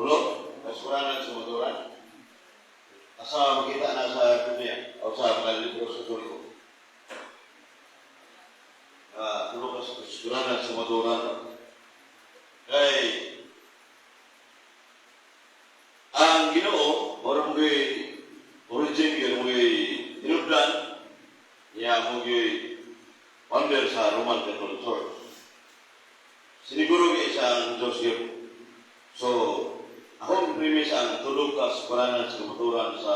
Tulo, kasukuranan sa kamatuoran. Asa makita na sa Biblia o sa mga libro sa Katoliko? Ah, tulo ka kasukuranan sa kamatuoran. Kay ang Ginoo, mura mo origin gyud mo hinubdan niya mo founder sa Roman Catholic Church. Siniguro gyud sa ang Diyos yun. So, akong premise ang tulo ka kasukuranan sa kamatuoran sa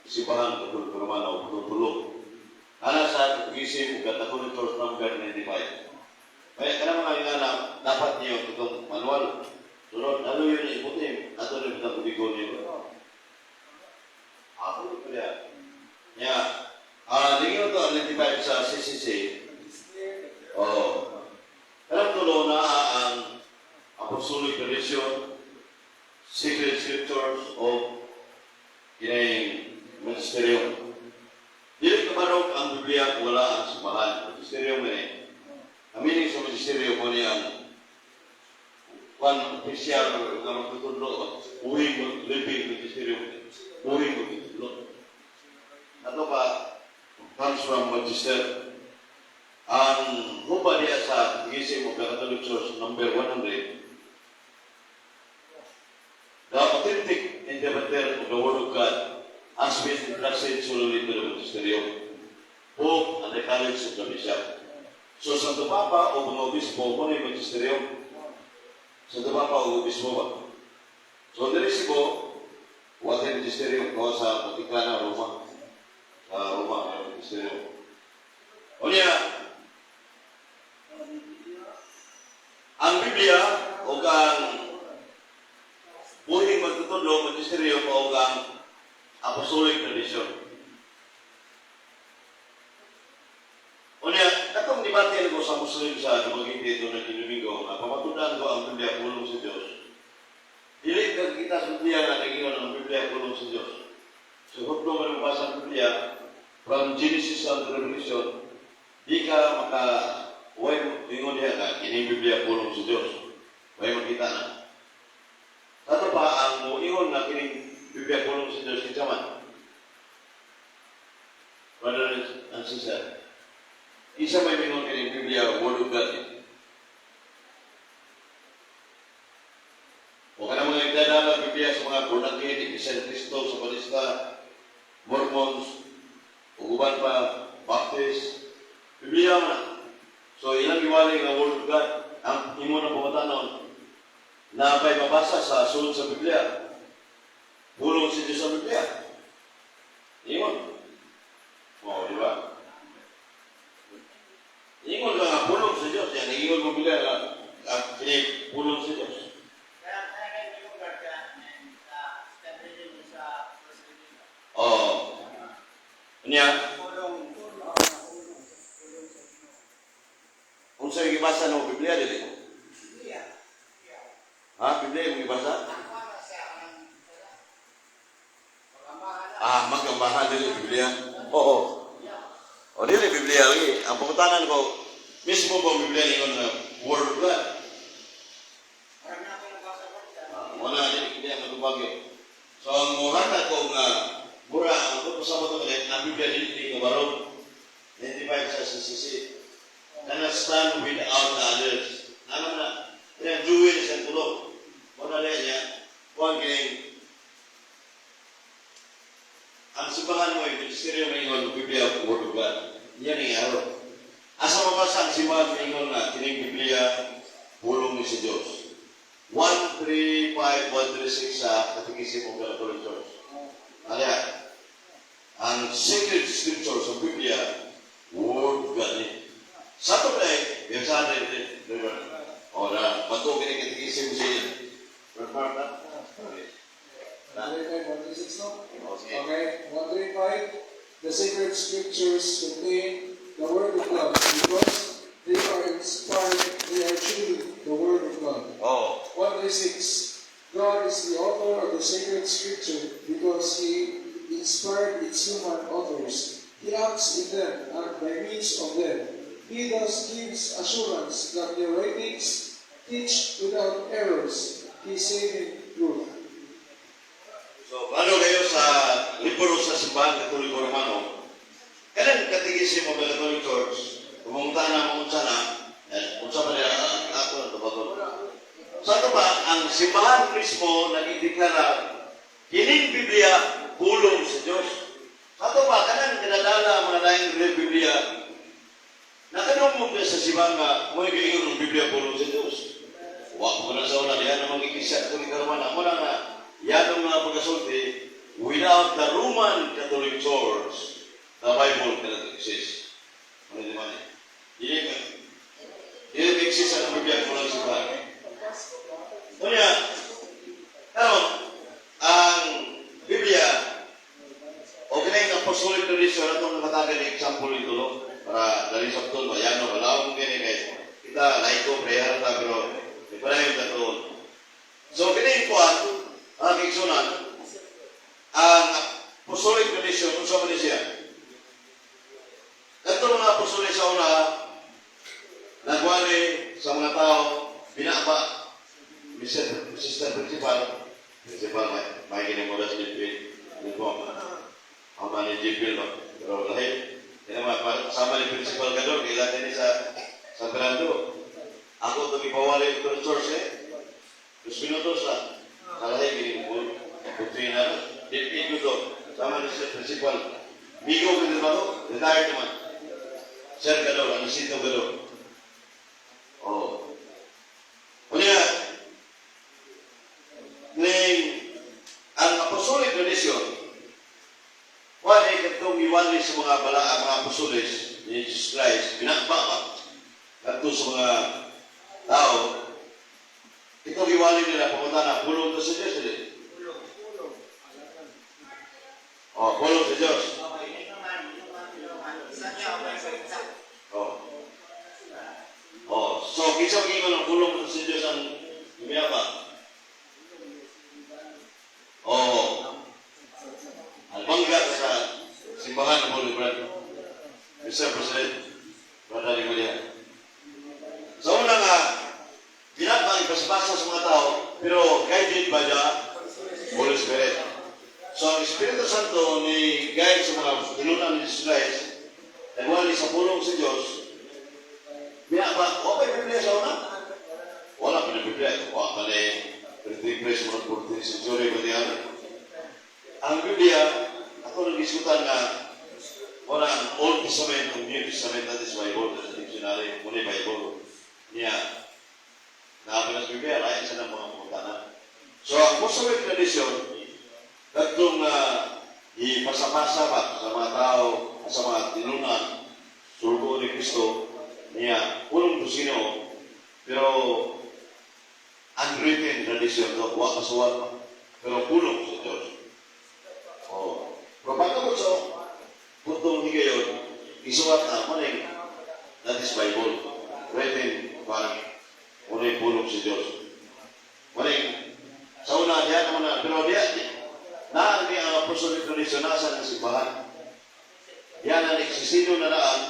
Simbahan Katoliko Romano o tulo. Ana sa Catechism of the Catholic Church number 95. Kaya kana mga ingana, dapat niyo itong manual. Sunod, ano yun iputim? Ato rin bitang kubigo niyo. Ako ito niya. Ya, lingin to ang 95 sa CCC. Oh. Pero tulo na ang apostolic tradition, sacred scriptures, o kining magisterium. Dili kabarog ang Biblia kung wala ang simbahan. Magisterium ni. Ang meaning sa magisterium mo niya ang one official nga magtutudlo, buhing living magisterium, buhing magtutudlo. Ato pa, comes from magister. Ang huba niya sa Catechism of the Catholic Church number 100, the authentic interpreter of the Word of God has been entrusted solely to the magisterium, Pope and the College of the Bishop. So, Santo Papa o mga obispo, mo na yung magisterium. Santo Papa o obispo ba? So, diri sibo, what yung magisterium ko sa Vaticana, Roma. Sa Roma, may magisterium. O niya, ang Biblia o ang buhing magtutudlo, magisterium o ang apostolic tradition. O niya, katong debate ko sa Muslim sa Dumaguete ito na Domingo, nga pamatudan ko ang Biblia pulong sa Diyos. Dili ka kita sa Biblia nga nagingon ang Biblia pulong sa Diyos. So, huklo man ang basa ang Biblia, from Genesis unto Revelation, di ka maka, way ingon diha ka, kining Biblia pulong sa Diyos. Way makita na. Kato pa, ang moingon na kining Biblia pulong sa Diyos, kinsa man? Brother and sister, isa may mingon kining Biblia, Word of God. Eh. O kana mga nagdadala Biblia sa mga born again, Iglesia ni Cristo, Sabanista, Mormons, ug uban pa, Baptist, Biblia man na. So ilang giwali nga Word of God, ang imo na pamatanon, na pa'y mabasa sa sulod sa Biblia. Pulong si Diyos sa Biblia. Ingon. O, di ba? Ingon ka nga pulong sa Diyos. Yan, ingon mo Biblia nga, kini pulong sa Diyos. Kaya kayo yung guard ka sa second reading mo sa first reading. Oo. Niya, Pulong. Unsa yung gibasa ng Biblia dili? Ha? Biblia yung gibasa? Ah, magambahan dili Biblia. Oo. O dili Biblia lagi. Ang pangutanan ko, mismo ba ang Biblia ingon nga Word of God? Ah, wala dili kini ang matubag. So ang muhatag ko nga mura ang ko sa mo to ang Biblia dili ni kabarog 95 sa CCC. Cannot stand without the others. Ano na? Kaya juwi na siyang tulog. Wala na niya. Kuhan kining ang simbahan mo ay ministeryo may ingon Biblia Word of God. Yan ang araw. Asa mabasa ang simbahan may ingon nga kining Biblia pulong ni si Diyos? 1, 3, 5, 1, 3, 6 sa Catechism of the Catholic Church. Ano yan? Ang sacred scripture sa Biblia, Word of God ni. Sa ito na eh, yung sa atin, o na, bato kini Catechism si Brother Mark, ha? Okay. 135, 136, no? Okay. Okay, 135. The sacred scriptures contain the word of God because they are inspired, they are truly the word of God. Oh. 136. God is the author of the sacred scripture because he inspired its human authors. He acts in them and by means of them. He thus gives assurance that their writings teach without errors his saving truth. So, klaro kayo sa libro sa Simbahan Katoliko Romano, kanang Catechism of the Catholic Church, pumunta na mo unsa na, eh, unsa pa nila, ako na tubagon. Sa ato ba, ang simbahan mismo nagdeklara, kining Biblia, pulong sa Diyos. Sa ato ba, kanang kinadala mga laing Biblia, nakadungog na sa simbahan nga, mo ingon ng Biblia pulong sa Diyos. Wa ko na sa una, diyan namang Iglesia Katolika Romana. Mo na nga, yan ang mga pagkasulti, without the Roman Catholic Church, the Bible cannot exist. Ano di man eh? Dili exist ang Biblia kung walang simbahan. Kunya, karon ang Biblia, o kini ang apostolic tradition atong nakatagan ng example ito, no? Para dali sa putol, mayano, wala akong kini kay kita, laiko, prayer ta, pero di pa na yung katuon. So, kini yung kuwan, ang igsunan, ang apostolic tradition, kung sa man siya? Kato mga apostolic sa una, nagwali sa mga tao, binaba, Mr. Sister Principal, Principal, may gini mo sa GP, ano po, ang man ni GP, no? Pero lahi, kaya naman, sama ni Principal Gador, kailan din sa San Fernando. Ako ito ipawali ito ng church eh. 2 minutos lang. Sa lahi, gini mo, doktrina, DepEd ko to. Sama ni Sir Principal. Migo ko din ba to? Retired naman. Sir Gador, Anisito Gador. Oh. Unya, ning ang apostolic tradition, wala kadtong iwali sa mga bala ang mga apostoles ni Jesus Christ, binakba pa kadto sa mga tao, ito giwali nila pumunta na pulong to sa Diyos, dili? Pulong. Pulong. Oh, pulong sa Diyos. Okay, yung man. Isa niya, okay, sa isa. Oh. Oh, so kinsa mag-ingon ang pulong sa Diyos ang gimiyaba? Oh. Ang bangga sa simbahan ng Holy Bread. Mr. President, Brother Limulia. Sa una nga, ginapa ipasbasa sa mga tao, pero guided by the Holy Spirit. So ang Espiritu Santo ni guide sa mga tinunan ni Jesus Christ, nagwali sa pulong sa Diyos, binaba, wala pa yung Biblia sa una? Wala pa yung Biblia. Wala pa ni printing press mga 14th century ba diyan? Ang Biblia, ako nag-iskutan nga, wala ang Old Testament ug New Testament, that is Bible, sa dictionary, muna Bible. Niya, naapin na sa Biblia, lain sa ng mga pangutana. So, ang apostolic tradition, katong ipasapasa ba sa mga tao, sa mga tinunan, sulgo ni Kristo, niya, pulong to sino, pero unwritten tradition to, wa kasuwat pa. Pero pulong sa Diyos. Oh. Pero pagkabot sa puntong higayon, isuwat na, maning, that is Bible. Written, parang, muna pulong sa Diyos. Maning, sa una, diya naman na, pero diya, na ni ang apostolic tradition nasa ng simbahan. Diyan ang nagsisino na daan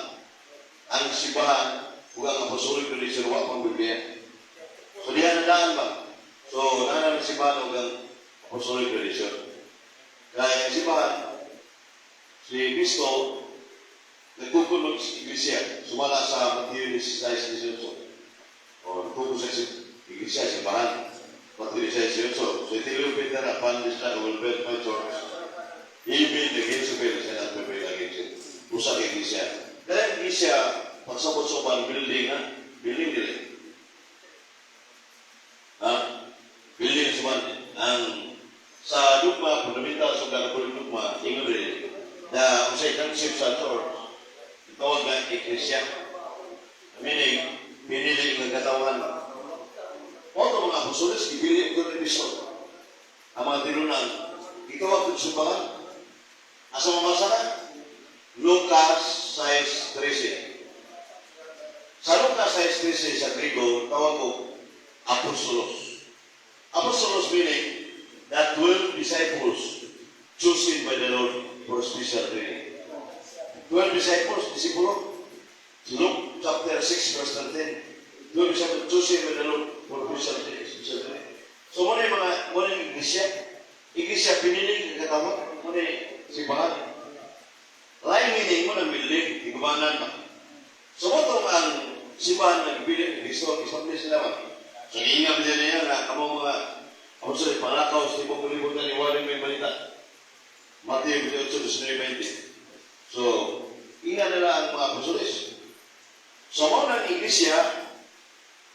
ang simbahan ug ang apostolic tradition wa pang Biblia. So diyan na daan ba? So naa ang simbahan ug ang apostolic tradition. Kaya ang simbahan, si Kristo nagtukod mag iglesia, sumala sa Mateo 16:18. O nagtukod sa iglesia, simbahan. Mateo 16:18. So itilupit na upon this rock I will build my church. Even the gates of hell shall not prevail against it. Usa ka iglesia. Kaya ang iglesia, pagsabot sa uban, building ha? Building dili. Ha? Building sa uban. Ang sa dugma, fundamental sa Catholic dugma, ingon rin, na unsay concept sa church, itawag na iglesia. Meaning, pinili ng katawan. O ito mga apostoles, gipili ko ni Kristo. Ang mga tinunan, ikaw ang simbahan. Asa mabasa ka? Lucas 6:13. Sa Lucas 6:13 sa Grigo, tawag ko apostolos. Apostolos meaning that 12 disciples chosen by the Lord for special training. 12 disciples, disipulo. Luke chapter 6 verse 13. 12 disciples chosen by the Lord for special training. Special training. So, muna yung mga, muna yung iglesia. Iglesia pinili kagkatawag mo ni simbahan. Lain meaning mo ng building, igubanan ba? So mo ang simbahan na gipili ni Kristo, establish nila ba? So giingam nila niya na kamo mga apostol, panglakaw sa ibang kalibutan ni Wali may balita. Mateo 28, 19, 20. So, inga nila ang mga apostoles. So, mo ng iglesia,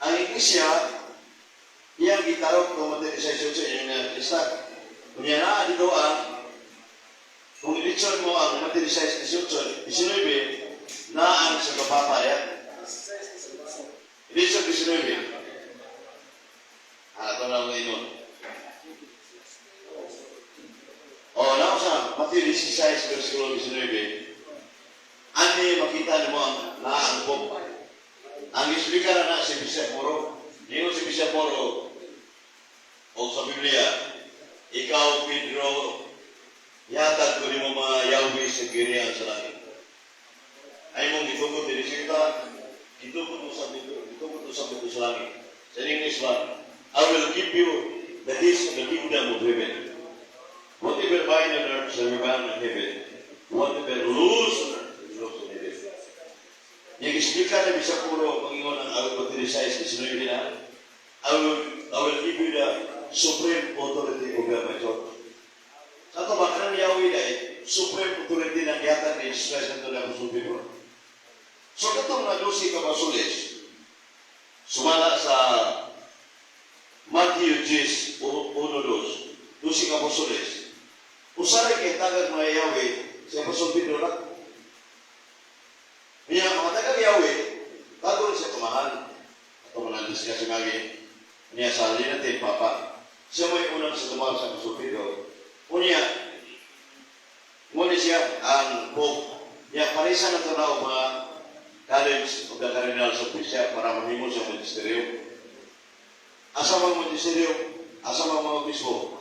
ang iglesia, iyang gitarok ng Mateo 18, iyang nga lista. Kunya na dito ang, kung ilitson mo ang Mateo 16, 18, 19, na ang sa kapapa ya. Ilitson 19. Ah, ito na ang ingon. O, na sa Mateo 16, versikulo 19, ani makita nimo ang naang Pope. Ang isplika na na si Bishop Moro. Ningon si Bishop Moro, o sa Biblia, ikaw, Pedro, yatag ko nimo mga yawi sa girian sa langit. Ay mong gitugot diri sa gitugot mo sa dito, gitugot mo sa dito sa langit. Sa English ba, "I will give you the keys of the kingdom of heaven. Whatever bind on earth shall be bound in heaven. Whatever loose on earth shall be loose in heaven." Yung explica na Bishop Moro, Panginoon ang awit Mateo 16, 19 na, I will give you the supreme authority over my church." Sa ito ba, kanang yawi na eh, supreme authority ng gihatag ni Jesus Christ ng Apostol Pedro. So, katong na 12 ka apostoles, sumala sa Matthew 10, 1, 2, 12 ka apostoles, usaray kay tagag mga yawi, si Apostol Pedro lang. Niya, mga tagag yawi, bago rin siya tumahan. Ato man siya si Magi. Niya sa natin, Papa. Siya mo'y unang sa tumahan sa Apostol Pedro. Unya, ngunit siya ang Pope. Niya, parisa na ito na mga College of the Cardinals of Bishop para mahimo siya magisteryo. Asa mang magisteryo, asa mang mga obispo.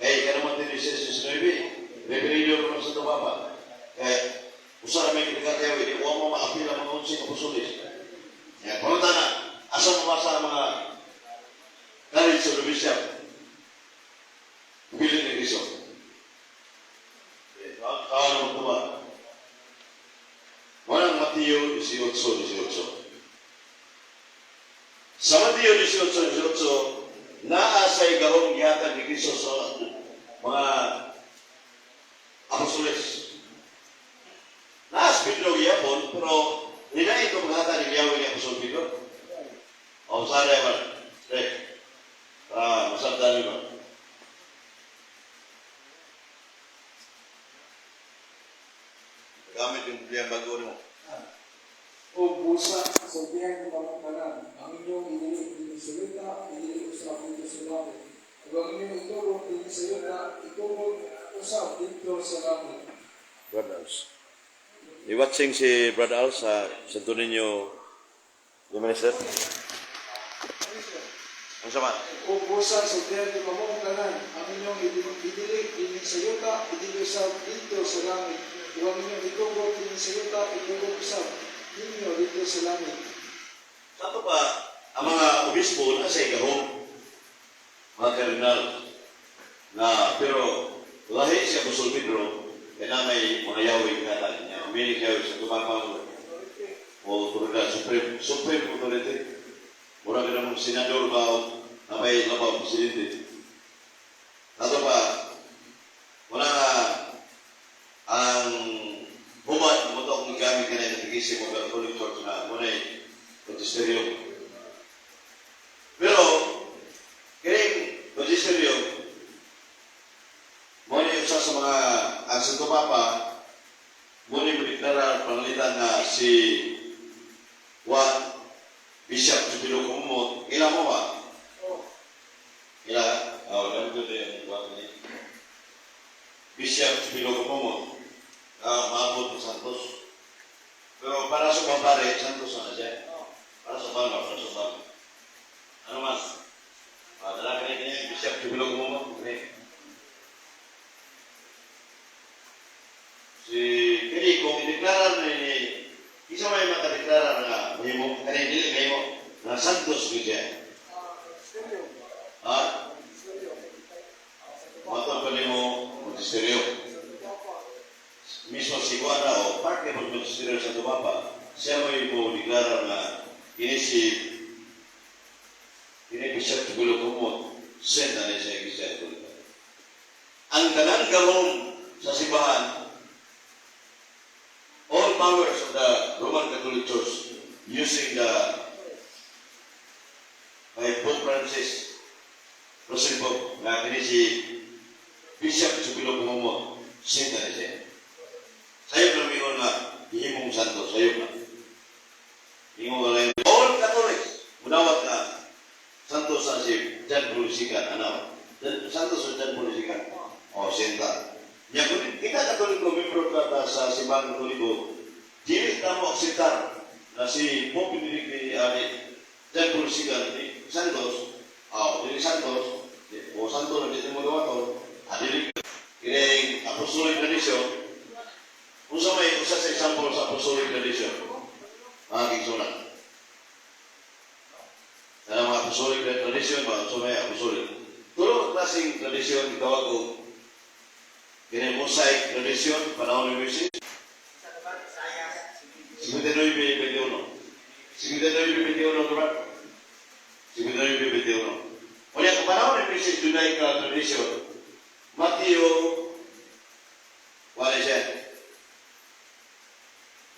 Kaya ka naman din siya sa 9, referee naman sa Papa. Kaya, usa na may kinakatayaw, hindi ko mo maapil ang mga 11 apostoles. Kaya, pangunta na, asa mabasa ang mga College of the Bishop? Pili ni Cristo. Kawan na magtuba. Walang Mateo 18, 18. Sa Mateo 18, 18, naa sa igahong gihatag ni Cristo sa mga apostoles. Naa si Pedro gihapon, pero hindi na ito maghatag ni Yahweh ni Apostol Pedro. O, sana ba? Rek. Ah, masabtan niyo ba? Gamit yung Biblia bago mo. O busa, sultihan mo kamong tanan, ang inyong idili dinhi sa yuta, idili usab didto sa langit. Ug ang inyong itugot dinhi sa yuta, itugot usab didto sa langit. Brother Als. I-watching si Brother Als sa Santo Niño yung minister. Ang sama? O busa, sultihan mo kamong tanan, ang inyong idili dinhi sa yuta, idili usab didto sa langit. Ug ang inyong itugot dinhi sa yuta, itugot usab ninyo didto sa langit. Sa ato pa, ang mga obispo na sa igahong, mga kardinal, na pero lahi si Apostol Pedro, kaya na may mga yawi kata niya, uminig yawi sa tumapang o otoridad, supreme authority. Mura ka namang senador ba o na may labaw presidente. Ato pa, wala nga ang hubad mo ito akong gamit ka na yung mo Catholic Church na muna magisterium. Pero, kining magisterium, mo ni usa sa mga ang Santo Papa, mo ni modeklara panalitan nga si Juan Bishop Jubilo Kumumot, ila mo ba? Ila? Oh, alam ko yung Juan ni Bishop Jubilo Kumumot, maabot ng Santos. Pero para sa mga pare, Santos na siya. Para sa bangga, para sa bangga. Ano man? Dala ka niya, Bishop Jubilo Kumumot. Okay. Si kini kung ideklara ni isa may makadeklara na mahimo kani dili mahimo na Santos gyud siya. Ha? Matang pa. Magisteryo. Mismo si Guara o parte ng Magisteryo sa Papa, siya may mo deklara nga kini si kini Bishop Jubilo Kumot, sent na niya sa Iglesia Katolika. Ang tanang gahom sa simbahan, all powers of the Roman Catholic Church using the by Pope Francis, President Pope, nga kini si Bishop Jubilo Kumot, sent na niya. Sayop na mingon nga, hihimong santo, sayop na. Ingon nga lang, all Catholics, munawat na, santo sa si John Paul II, ano? Santo sa John Paul II. O, senta. Nya kung kita Katoliko, membro ka ta sa Simbahang Katoliko, dili ta mo akseptar na si Pope Benedict ni ani John Paul II ni Santos, oh, dili Santos, o Santo na dili mo gawaton, ah, dili kining apostolic tradition. Unsa may usa sa example sa apostolic tradition? Mga kigsunan. Kana mga apostolic tradition ba, unsa may apostolic? Tulo klaseng tradition gitawag og kini Mosaic tradition panahon ni Moises. Sa diba, Isaiah 59:21. 59:21, diba? 59:21. Unya, kung panahon ni Moises, dunay ka tradition. Matthew, wala siya.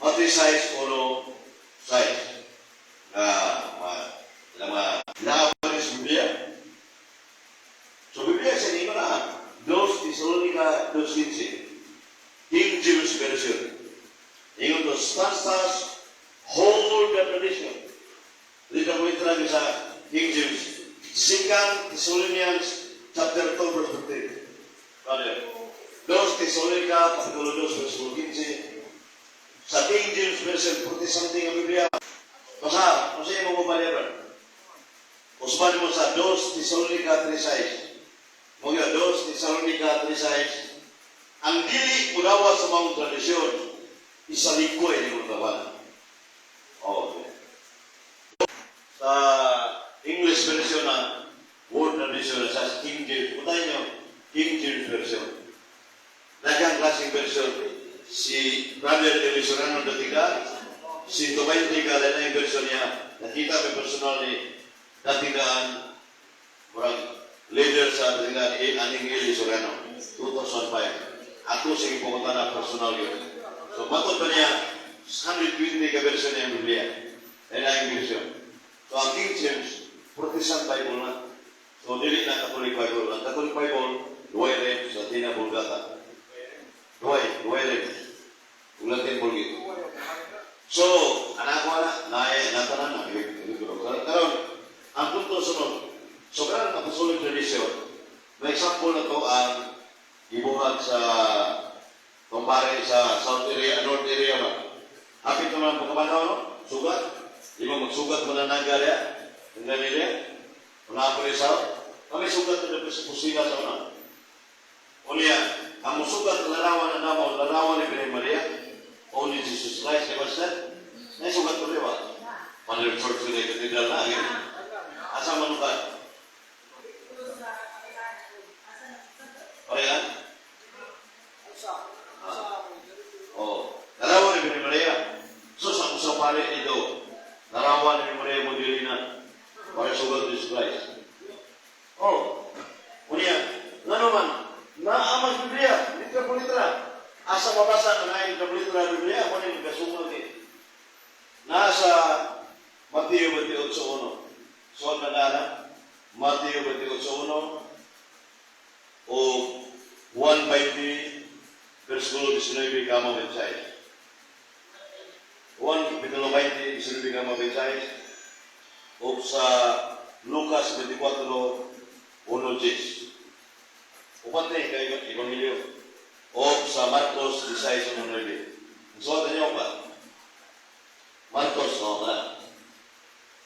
Matthew 6, 1, 6. Na, mga, mga, naapal sa Biblia. So, Biblia sa inyo na, 2 Tesalonica 2.15. King James Version. Ingon to, steadfast, hold the tradition. Dito ko ito sa King James. Second Thessalonians chapter 2 verse 15. Brother. 2 Tesalonica kapitulo 2 verse 15. Sa King James Version, 40 something ang Biblia. Basta, kung sa imo mo ba? Usban mo sa 2 Tesalonica 3.6. Mo 2 Tesalonica 3.6. Ang dili mudawa sa mga tradisyon, isalikoy ni mga tawana. Oh, okay. Sa English version na Word tradition na sa King James, punta nyo, King James Version. Daghang klaseng version. Si Brother Elisorano Datingan, si 120 ka na yung version niya, nakita ko personal ni Datingan, murag leader sa Datingan, eh, aning Eli Soriano, 2005. Ako sige pumunta na personal yun. So, matod pa niya, 120 ka version niya ang Biblia. Yan ang version. So, ang King James, Protestant Bible na. So, dili na Catholic Bible. Ang Catholic Bible, duway rin sa Latina Vulgata. Duway, duway rin. Ug Latin Vulgate. So, anak ko na, na, natanan na. Karon, ang punto sunod. So, karon apostolic tradition, may example na to ang gibuhat sa kumpare sa South area, North area ba? Hapit naman ang pagkabanaw, no? Sugat. Di ba magsugat mo na naga niya? Ang niya? Una po sa South. Kami sugat na sa pusila sa una. Unya, ang musugat na larawan na namo, larawan ni Birhen Maria, o ni Jesus Christ, di ba siya? Naisugat ko, di ba? Mother Church na cathedral na, eh. Asa man ka? Parehan? Ah. Oh, larawan ni Birhen Maria. So sa usang pare ito, larawan ni Maria Magdalena, para sugat ni Jesus Christ. Oh, unya, nga naman, naamas Biblia, litra po litra. Asa mabasa na na litra po litra Biblia, ako ni magkasungag eh. Nasa Mateo 28.1. So, na na, Mateo 28.1 o 1:20, versikulo 19 kama 26. 1 kapitulo 20, 19 kama 26 o sa Lucas 24, 1 10. Upat na kay Ebanghelyo. O sa Marcos 16, 1 9. Suwatan niyo ba? Marcos, o na.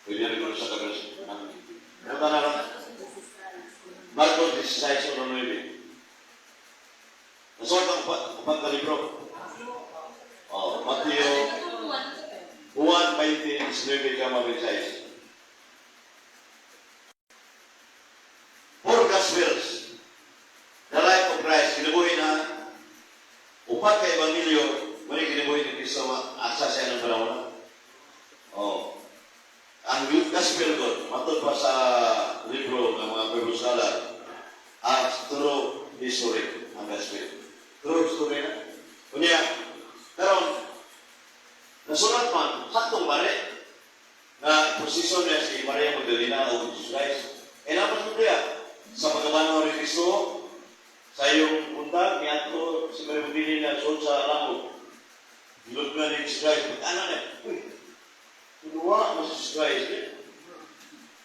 Pwede rin ko sa kabila. Ano na na? Marcos 16, 1 9. Nasuot ang upat na libro. Oh, Mateo 1, 20, 19, kama 26. Four Gospels. The life of Christ. Kinabuhi na Upat ka ebanghelyo, muna kinabuhi ni Kristo asa siya ng panahon. Oh. Ang Gospel God, matod pa sa libro ng mga Bible scholar, ang true history ang Gospel. True history na. Unya, karon nasulat man, saktong mali, na posisyon niya si Maria Magdalena o Jesus Christ. E naman Biblia, sa pagkabanaw ni Kristo, sa iyong buntag, niadto si Maria Magdalena sulod sa lamog. Gilugnan ni Jesus Christ. Ano na? Uy, tuwa mo si Jesus Christ. Eh.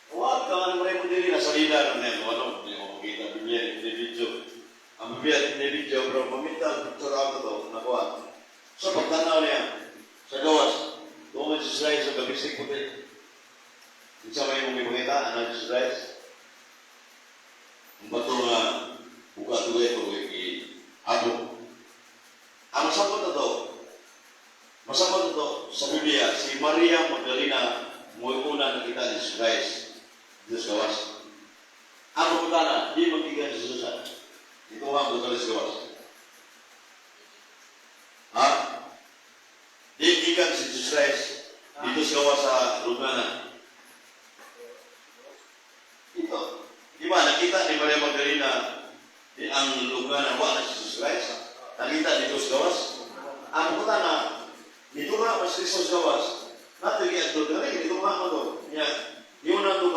Huwag ka nga Maria Magdalena sa lila na niya. Ano, hindi mo makita Biblia, hindi video. Ang Biblia, hindi video, pero paminta ang picture ako to, nakuha. So pagtanaw niya, sa gawas, tuwa si Jesus Christ sa gabisig puti. Isa may mong ipakita, ano Jesus Christ? Ang bato nga, buka tuloy ito, i-abo. Ang masabot na to sa Biblia, si Maria Magdalena, mo una nakita ni Jesus Christ dito sa gawas. Ang pangutana, di magkigan si Jesus. Ito nga, buto sa gawas. Ha? Di gikan si Jesus Christ dito sa gawas sa lugnanan. Ito. Di ba, nakita ni Maria Magdalena di ang lugnanan, wa na si Jesus Christ. Nakita dito sa gawas. Ang pangutana, dito nga mas Kristo sa gawas, nato giadto diri, dito nga mo to. Nya, yun na to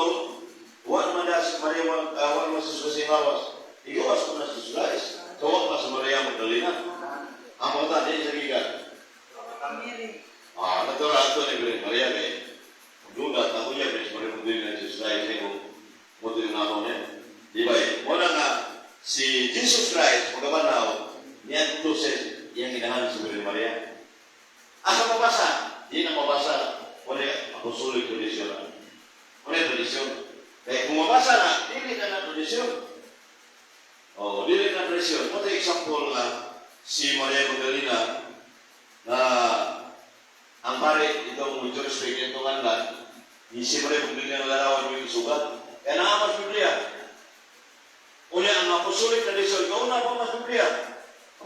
wa man na si Maria, wa man si Jesus sa gawas. Igawas ko na si Jesus Christ. So, wa pa sa Maria Magdalena. Ang pangutana, di siya gikan. Ah, natural ato ni Maria kay duga ta unya si Maria Magdalena Jesus Christ eh, kung mo yung namo niya. Di ba eh? Muna nga si Jesus Christ pagkabanaw niya to sa iyang inahan si Virgin Maria. Asa mabasa? Di na mabasa. Wala apostolic tradition na. Wala tradisyon. Kaya kung mabasa na, dili na na tradisyon. Oh, dili na tradisyon. Mo example nga si Maria Magdalena na ang pare itong George Speak itong anlan, ni si Maria Magdalena nga larawan yung sugat. Kaya naa mas Biblia. Unya ang apostolic tradition, kauna pa mas Biblia.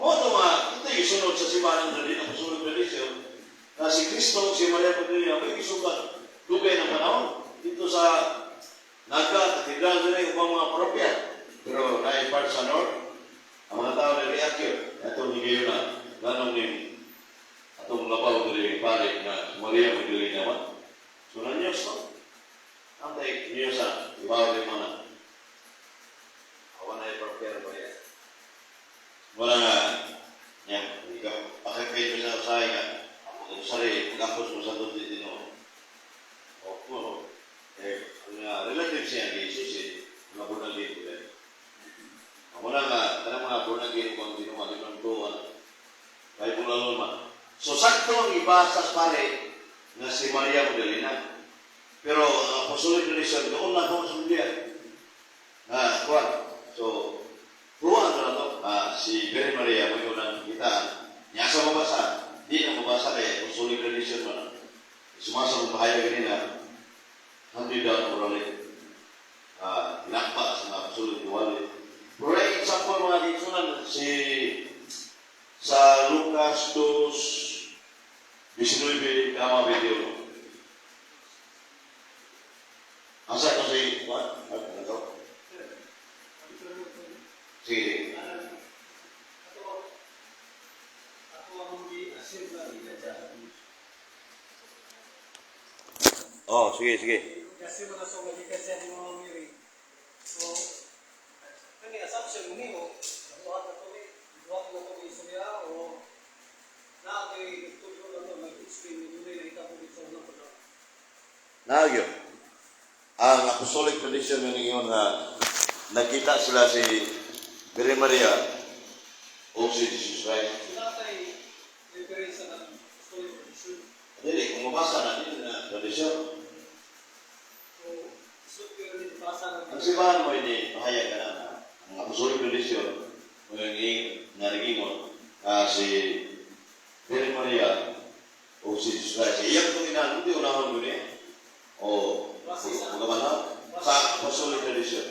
Mo ito nga, ito yung sunod sa simbahan ng apostolic tradition, na si Kristo, si Maria Magdalena, may gisugat. Dugay ng panahon. Dito sa Naga, katedral nila yung ubang mga parokya. Pero naipart sa North, ang mga tao na react yun. Atong higayon na, ganong ni atong labaw diri pare na si Maria Magdalena man. So na news to. Ang tay news sa ibaw ni mana. Awan na parokya na Maria. Wala nga niya, ikaw, pakit sa usahay nga, ako sari, pagkapos mo sa doon dito. Opo, eh, ang relative siya ni Jesus eh, mga born again ko rin. Ako na nga, kanang mga born again kung ginawa, di man to, ano, Bible alone man. So, sakto ang ibasa sa pare na si Maria Magdalena. Pero ang apostolic tradition, doon na po sa Biblia. Na, kuwan. So, tuwan na to, si Mary Maria, mo yun ang kita. Niya sa mabasa, di na mabasa kay apostolic tradition man. Sumasa mo bahaya ganina, handed down orally. Tinakpa sa mga apostolic diwali. Pero example mga gitsunan, si sa Lucas 2:19, 21. Asa ito si, what? Ano to? Sige. Ako ang gi-assume na gikan siya. Oh, sige, sige. I-assume na so nga gikan siya ni Mama Mary. So, kani assumption nimo, buhat na to ni istorya o naa kay nagtudlo na to, nag-explain ni dunay nahitabo dito sa unang panahon? Nagyo. Ang apostolic tradition nga ningon nga nagkita sila si Virgen Maria o si Jesus Christ. So naa tay reference sa ng apostolic tradition. Dili, kung mabasa na, dili na tradisyon. So, so pero ni basa na Ang simbahan mo ini, mahayag ka na na ang apostolic tradition, mo yung nga nagingon, na si Virgen Maria o si Jesus Christ. Iyang itong inahan, hindi unahon mo niya. O, pagkamana, sa apostolic tradition.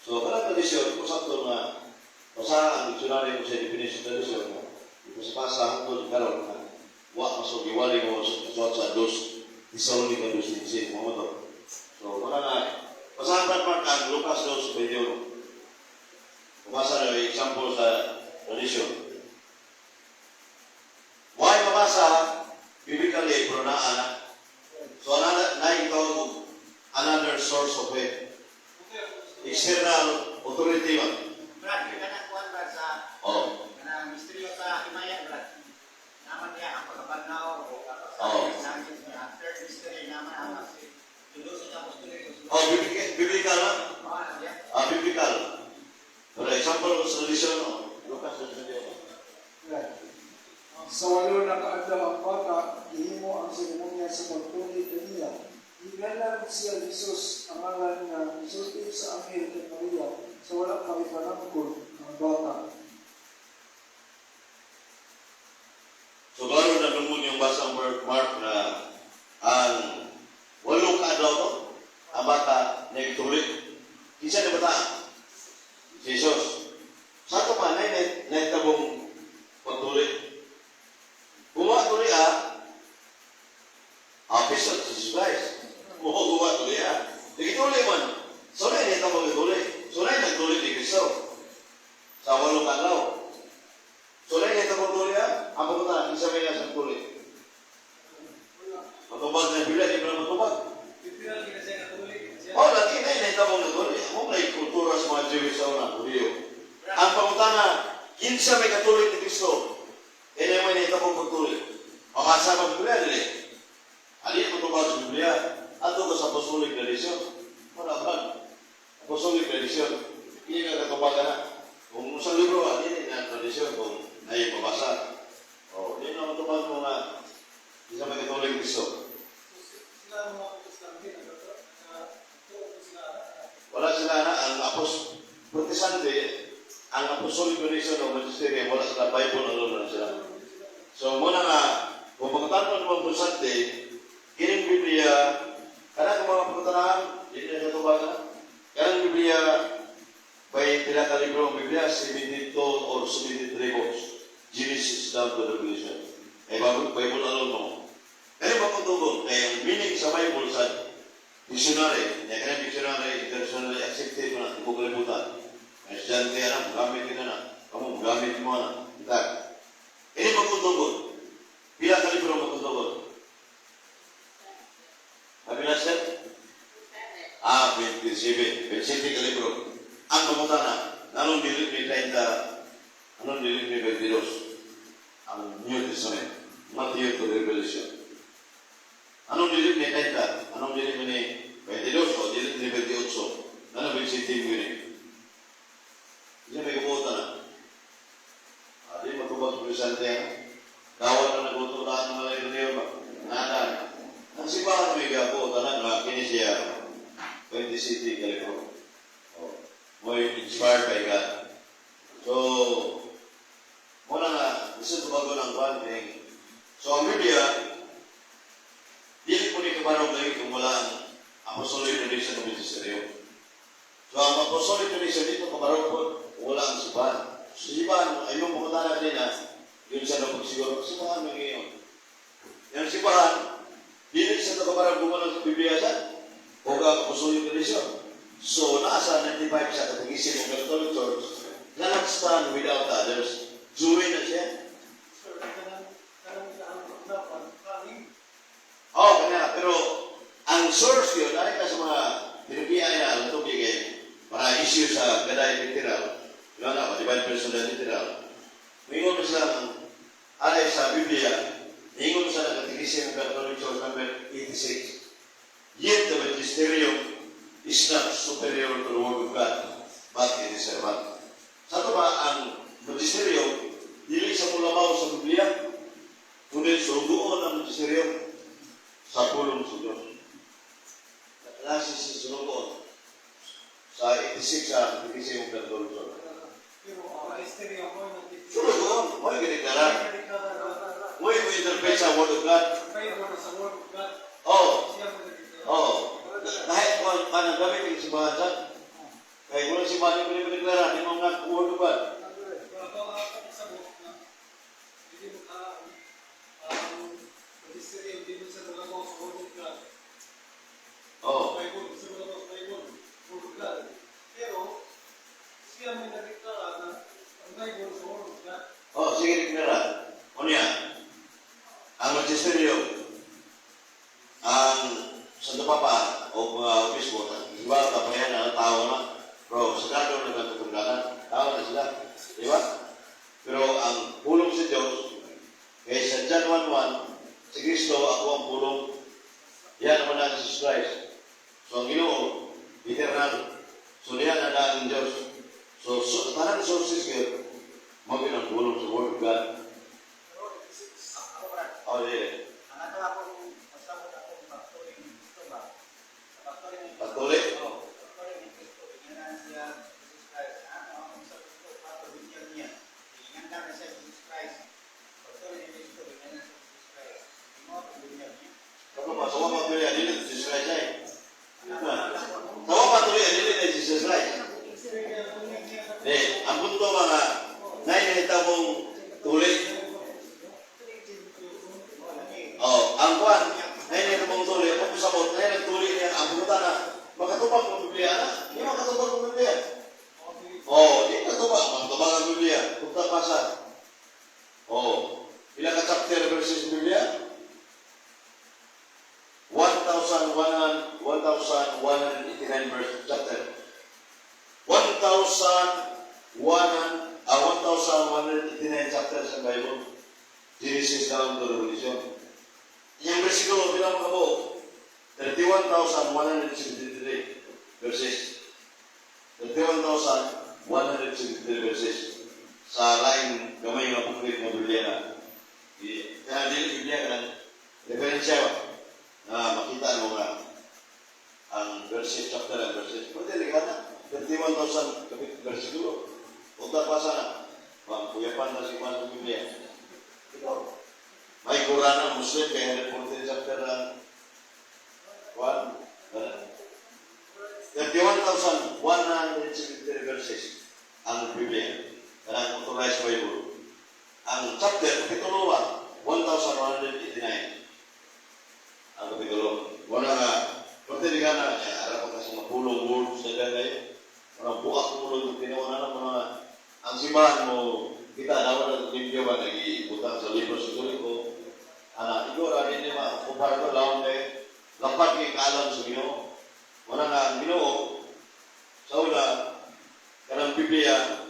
So, kanang tradisyon, kung sakto nga, Basta ang dictionary mo sa definition sa tradisyon nga ipasapasa hangtod karon nga wa masugiwali mo sa sa dos Tesalonica 2:15 mo to. So wala na basahan pa, Mark, ang Lucas 2:21. Pumasa na yung example sa tradisyon. Why mabasa biblically pero naa na. So another, na tawag og another source of faith. External authority ba? Brad, kanang kuan, Brad, sa kanang misteryo sa himaya, Brad. Naman niya ang pagkabanhaw o sa third mystery naman ang Tuloy sa apostoliko. Oh, biblical, biblical na? Oh, ano siya? Ah, biblical. Pero example sa tradisyon, no? Lucas 2:21. Right. Sa walo na kaadlaw ang bata, gihimo ang seremonya sa pagtuli kaniya. Gingalan siya Jesus, ang ngalan nga gisulti sa anghel kay Maria sa wala pa ipanangkol ang bata. So, klaro na nung yung basang Mark na ang walo ka adlaw to, ang bata nagtuli. Kinsa na bata? Si Jesus. Sa ato pa, na nahitabong pagtuli. Kung wa tuli ah, opposite si Jesus Christ. Kung wa tuli ah. Nagituli man. So na nahitabong gituli. So na nagtuli ni Kristo. Sa walong adlaw. So na nahitabong tuli ah, ang pagpunta, isa may nasa tuli. Matubag na Biblia, di ba na matubag? Literal gina siya natuli. Siya. Oh, lagi na nahitabong natuli. Mo na kultura sa mga Jewish sa una, Hudiyo. Ang pangutana, kinsa may katulik ni Kristo? Kaya may nahitabong pagtuli. Mabasa pa Biblia, dili. Ali matubag sa Biblia. Ato ka sa apostolic tradition. Wala ba? Apostolic tradition. Hindi ka katubagan na. Kung sa libro, ali na tradisyon kung naipabasa. Oh, di na matubag mo nga kinsa may katulik ni Kristo. Sila ang mga Protestante nagturo sila. Wala sila na ang apos Protestante, ang apostolic tradition o magisterium, wala sila, Bible alone na sila. So muna nga, kung pagkatano ng mga Protestante, kining Biblia, kanang mga pagkatanahan, hindi na katubagan na. Kanang Biblia, by pila ka libro ang Biblia, 72 or 73 books. Genesis down to Revelation. Eh, Bible, Bible alone mo. Kaya ba kung tugon? Kaya ang meaning sa Bible sa dictionary, niya kanang dictionary, internationally accepted mo na, tibuok kalibutan. Ay, estudyante na, gamit din na, kamu, gamit mo na. Kita. Ini pagkutugon. Pila ka libro ang pagkutugon? Sabi na, sir? Ah, 27. 27 ka libro. Ang pangutana, anong dili ni 30, anong dili ni 22? Ang New Testament. Matthew to Revelation. Anong dili ni 30? Anong dili ni 22 o dili ni 28? Ano 27 yun eh? Hindi may kumuta na. Ah, di matubag sa presente yan. Dawat na naguturahan ng mga niyo ba? Nada. Ang simbahan may gapo, tanan na kini siya 20 city kalibro. Oh, mo inspired by God. So, muna nga, gusto tubago ng kwan, eh. So, ang Biblia, dili po ni kabarog lagi kung wala ang apostolic tradition ng Magisterio. So, ang apostolic tradition dito, kabarog po, wala ang simbahan. So, simbahan, ay yung pangutana din na, yun sa napagsiguro, simbahan may ngayon. Yung simbahan, dili sa ito kabarog gumawa sa Biblia sa, o ang apostolic tradition. So, nasa 95 sa Catechism of Catholic Church, cannot stand without others. Join na siya. Sir, kanang ang unapan, kaning Oo, oh, kanya. Pero, ang source yun, ay ka sa mga pinupiyay na ang tubig eh, para issue sa gaday literal. Yun na, divine person na literal. Mingon sa alay sa Biblia, ningon sa Catechism of Catholic Church number 86. "Yet the magisterium is not superior to the word of God, but it is servant." Sa ito ba, ang magisterium, dili sa mulabaw sa Biblia, kundi suguon ang magisterium sa pulong sa Diyos. Klase sa suguon sa 86 sa Catechism of Catholic Church. Pero ang magisterium mo yung Suguon, mo yung giniklarar. Mo yung interpret sa word of God. Bible sa word of God. Oh, Siya mo nagdeklara. oh. Kahit kung anong gamit yung simbahan sa, kaya kung ang simbahan yung pinagdeklara, di mo nga word of God. Siya may nagdeklara na ang Bible sa Word of God. Oh, sige, deklara. Unya, ang magisterium, ang Santo Papa o mga obispo, di ba, kapayan na tao na, pero sagrado na ang katungdanan, tao na sila, di ba? Pero ang pulong sa Diyos, kay sa John 1:1, si Kristo, ako ang pulong, yan naman ang Jesus Christ. So ang Ginoo, eternal. So diyan na ang Diyos. So tanan sources kayo, mao ang pulong sa Word of God. Pero 86. Ako, Brad. Oh, yeah. Ang ato akong pasabot akong pagtuli ni Kristo ba? Sa pagtuli ni Pagtuli? Oo, pagtuli ni Kristo, ginganan siya Jesus Christ. Ano akong sa Kristo, pato binyag niya. Gingandan na siya Jesus Christ. Pagtuli ni Kristo, ginganan siya Jesus Christ. Imo ang binyag niya. Kapo pa, sa wapa tuloy, dili na Jesus Christ ay. Sa wapa tuloy, dili na Jesus Christ. Eh, ang punto mga, nainita mong tuli. Oh, ang kwan, nainita mong tuli, ang pasabot, nainita tuli niya, ang punta na, makatubag ng Biblia na, hindi makatubag ng Biblia. Oh, di makatubag, makatubag ang Biblia, punta pa sa. Oh, ilang ka chapter verses sa Biblia? 1,100 1,189 verse chapter. 1,100 1,189 chapters sa Bible. Genesis down to Revelation. Yung versikulo, bilang mga buo? 31,173 verses. 31,173 verses. Sa laing gamay nga booklet nga Biblia na. Kaya dili Biblia ka ng referensya ba? Na makita mo nga ang verses, chapter and verses. Pwede liga na. 31,000 versikulo. Punta pa sana. Bang, kuyapan na si Juan sa Biblia. Ikaw. May Quran ang Muslim, kaya 114 chapter ang one. 31,173 verses ang Biblia. Kanang authorized Bible. Ang chapter, kapitulo ba? 1,189. Ang kapitulo. Wala nga, pwede di ka na, eh, ara pa ka sa mga pulong words na gagay. Walang buak pulong yung tinuon na mga ang simbahan mo, kita dapat na limpyo ba, nag-ibutang sa libro sa Katoliko. Ana, ikaw ra din ma, kumpara ko laon kay lapat kay kaalam sa Ginoo. Wala nga ang Ginoo sa una kanang Biblia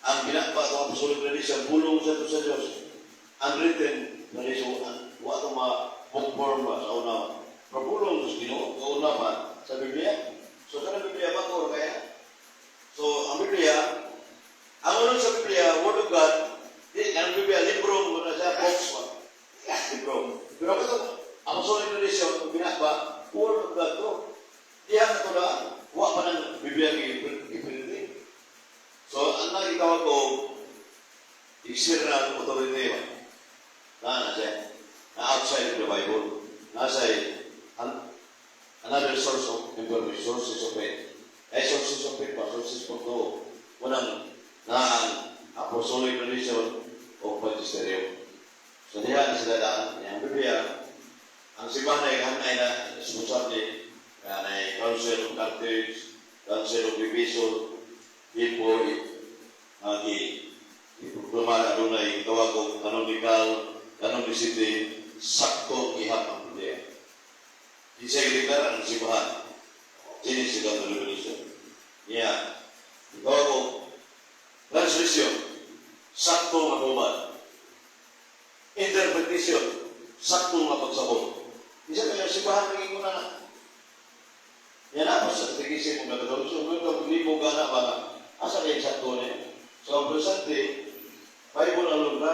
ang ginapa sa apostolic tradition pulong sa sa Dios, unwritten tradition, ang wa to ma book form ba sa una, pero pulong sa Ginoo kauna pa sa Biblia. So kanang Biblia bago kaya. So ang Biblia, ang unang sa Biblia, Word of God, di ang Biblia libro mo na siya, box ba, libro. Pero kato apostolic tradition binaba Word of God to diha na to na wa pa ng Biblia gi-printing. So ang nakitawag ko external authority ba? Na siya. Na outside of the Bible. Nasa another source of information, sources of faith. Eh, sources of faith pa, sources of to. Unang na ang apostolic tradition o magisterium. So diha na sila daan. Yang Biblia, ang simbahan ay hanay na supposedly na Council of Carthage, Council of Ephesus, Hippo, ang iproklama na dunay tawag og canonical, canonicity, sakto ihap ang Biblia. Di siya gideklara ang simbahan. Genesis to Revelation. Niya, tawag og translation, sakto nga hubad. Interpretation, sakto nga pagsabot. Isa kaya simbahan naging na na. Yan na, sa tigisin mo nga. So, kung libo ka na ba, asa kayo sakto niya? So, ang presente, Bible alone na,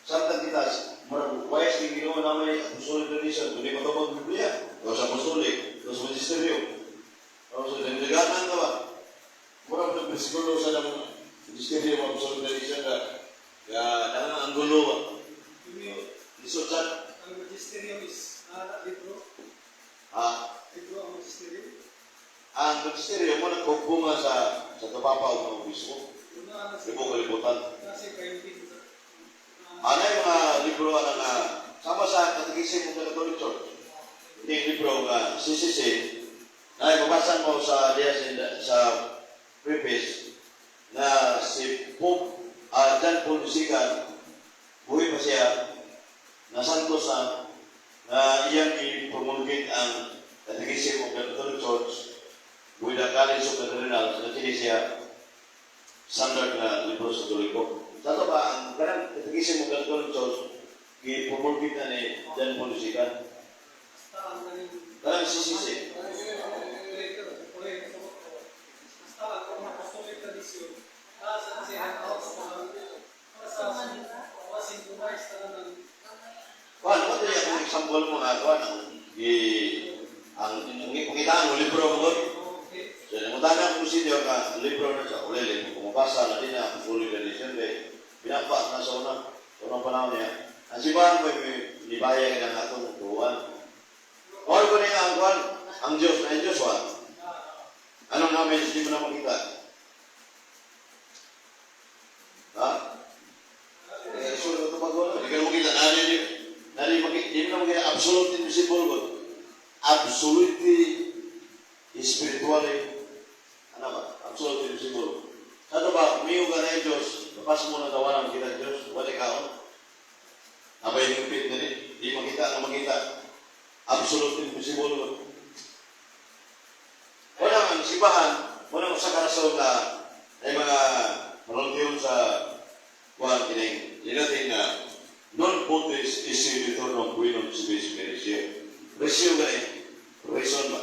samtang kita, murag wise king Ginoo na may apostolic tradition, kundi matubag Biblia, o sa apostolic, o sa magisterium. O sa diniganan ka ba? Murag na bersikulo sa ng magisterium, apostolic tradition ka, ya, dangang ang gulo ba? Ini Lisod sa, ang magisterium is libro. Ah, Libro ang magisterium. Ang magisterium mo nagkumbunga sa Papa o mga obispo, Una na sa libo kalibutan. kasi kayo sa Ano yung mga libro ana nga sama sa Catechism of the Catholic Church? Hindi yung libro nga CCC na ibabasa mo sa diya sa preface. si Pope John Paul II, buhi pa siya, nasantos na na iyang i-promulgate ang Catechism of the Catholic Church with the College of the Cardinals na kini siya standard na libro sa Katoliko. Sa ato ba, ang kanang Catechism of the Catholic Church i-promulgate na ni John Paul II. Basta ang galing. Kanang CCC. Basta ang mga apostolic tradition, nasa kasi ang para sa para synchronize na ng Kuan, mo dili akong example mo nga kuan ang gi ang ipakita ang libro mo. Okay. So, nangutana ko sa inyo nga libro na sa ulili, kung mabasa na din na apostolic tradition kay binapa na sa una, sa unang panahon niya. Ang simbahan mo nibaya ng atong tuwan. Or ko niya ang kuan, ang Diyos na ang Diyos wa. Anong namin hindi mo na makita? Ha? Eh, sulat ito pag wala. Hindi ka na makita. Nari, nari, makita. Hindi mo na makita. Absolute invisible God. Absolutely spiritually. Ano ba? Absolute invisible. Sa ito ba, umiyo ka na yung Diyos, lapas mo na tawanan kita Diyos, wala kaon. Abay hingpit na rin. Hindi makita ang makita. Absolute invisible God. Wala ang simbahan, wala sa karason na ay mga manultiyon sa kuan kining dinating na non potes esse retorno qui non si vis merecio. Resyo gani, reason ba?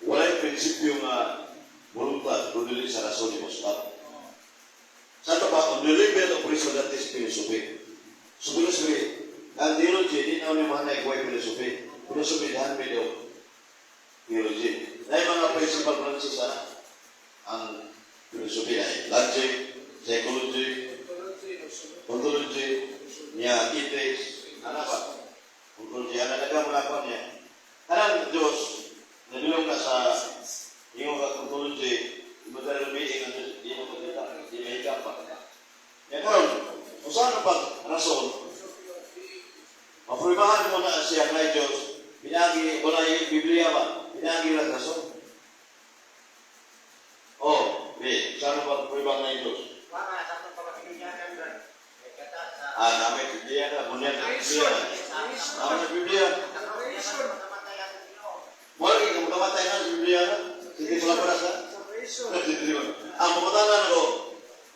Walay prinsipyo nga voluntad kung dili sa rason ni Moscat. Sa ito pa, on the level of reason, that is philosophy. So philosophy, ang theology, di na ni mga naigway philosophy. Philosophy, dahan may theology. Dahil mga principal branches ana, ang philosophy ay logic, psychology, ontology, niya ethics, ana ba? Ontology, ana daghang mga kuan niya. Kanang Diyos, nabilong na sa ingon ka ontology, immaterial being ang Diyos, di mo makita, di mahigap pa. Ya karon, kung saan ang pag rason, maprubahan mo na siya kay Diyos, pinagi, wala yung Biblia ba? Pinagi lang rason. Oh, di, saan ang pagprubahan ng Diyos? Wa nga sa atong pagkabinyagan, Brad. Kay kata sa Ah, namin Biblia na, bunyan sa Biblia. Namin sa Biblia. Makamatay ang Ginoo. Wala kayo makamatay na sa Biblia na. Sige, wala pa na sa. Ang pangutana ko,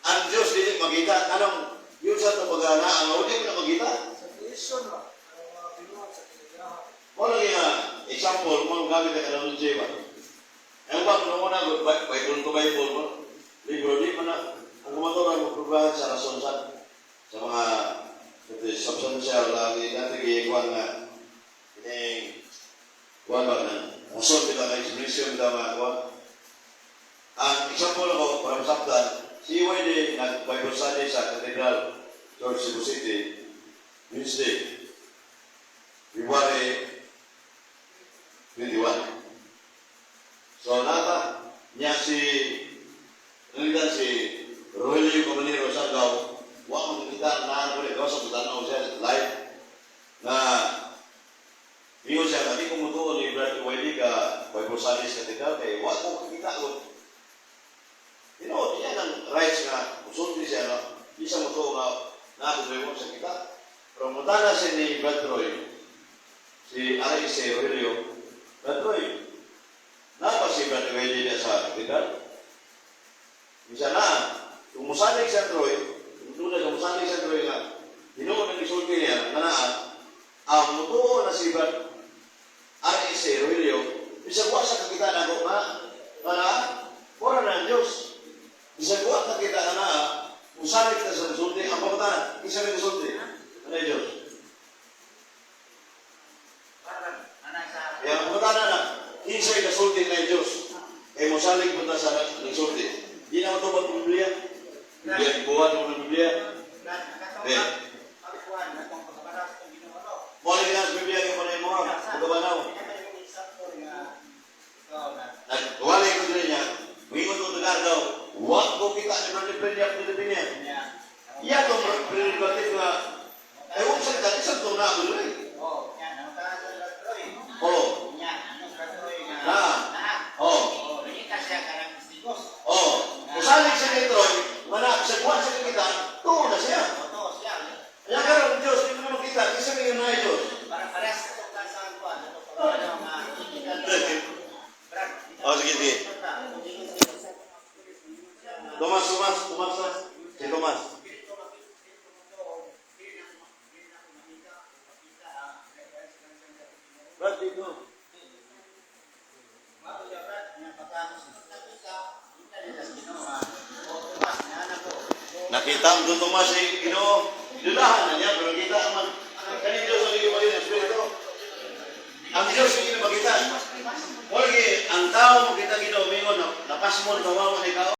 ang Diyos dili makita. Anong, yun sa ito pag na, ang hindi mo na makita. Sa creation ba? Ang mga binuhat sa kinayahan. Wala nga example, mo gamit ang analogy ba? Ang ba, kung una, Bible to Bible mo, libro, di man na, ang kumaturan mo, probahan sa rason sa mga substantial, lagi dati giyagwan nga, ining, kuwan ba na, rason bitaw nga explanation bitaw nga, kuwan. Ang example ako, para masabtan, si EYD nag-Bible study sa Cathedral Church, Cebu City, Wednesday, February 21. So, nata niya si, nalitan si Rogelio Cabanero Sargao, wa ko nakita, naan ko rin, gawa sa tanaw siya live, na ingon siya, nga di ko mutuo ni Brad EYD ka Bible Studies Cathedral, kay wa ko kakita ko. Tinuod, yan ang rights nga, musulti siya, no? Di siya mutuo nga, naako sa kita. Pero mutana siya ni Brad Roy, si R.A.C. Rogelio, "Brad Roy, napa si Brad EYD niya sa cathedral?" Bisa na, kung musalig sa Troy, kung tulad sa musalig sa Troy nga, tinuod ang isulti niya, nga naa, ang mutuo na si Brad R.A.C. Rogelio, bisa wa sa kakita na ako nga, nga naa, wala na ang Diyos. Bisa wa kakita na naa, musalig na sa musulti, ang pangutana, isa may musulti, ano yung Diyos? Parang ana sa Kaya ang pangutana na, kinsay kasulti na yung Diyos. Kaya musalig mo na sa nagsulti. Di na matubag ang Biblia. Biblia, buwan mo ng Biblia. Brad, katong Eh. pagkuan katong pagkabaras ng Ginoo no. Mo lagi na sa Biblia kay panay mo, pagkabanaw. Kaya may yung example nga ikaw na Nagwalay ko din niya, muingon ko tagar daw, wa ko kita ni Brother Peña, Pilipina. niya. Iya tong prerogative nga, ay huwag sa dati sa itong na ako dun. Oh, yan ang tara sa Brad Roy. Oh, Nya, ano Brad Roy nga. Na. Na. Oh, Oh, nangita siya kanang testigos. Oh. Musalig siya ni Troy, Mana, sa kuwan sa kita, tuo na siya. Totoo siya. Kaya karon ang Diyos, di mo na makita, kasi may na Diyos. Para parehas sa itong sa kuwan. Ito pa ano nga. Brad. Oh, sige, sige. Tomas, Tomas, Tomas, ah. Si Tomas. Brad, dito. Mao siya, Brad, nga pagka nila sa Ginoo, ah. O Tomas, nga ko. Nakita ang Don Tomas si Ginoo. Dulahan na niya, pero kita naman. Kaning Diyos ang hindi mo Espiritu. Ang Diyos hindi na makita. Porque ang tao makita Ginoo, mingon, napasmon, kawawa ni kao.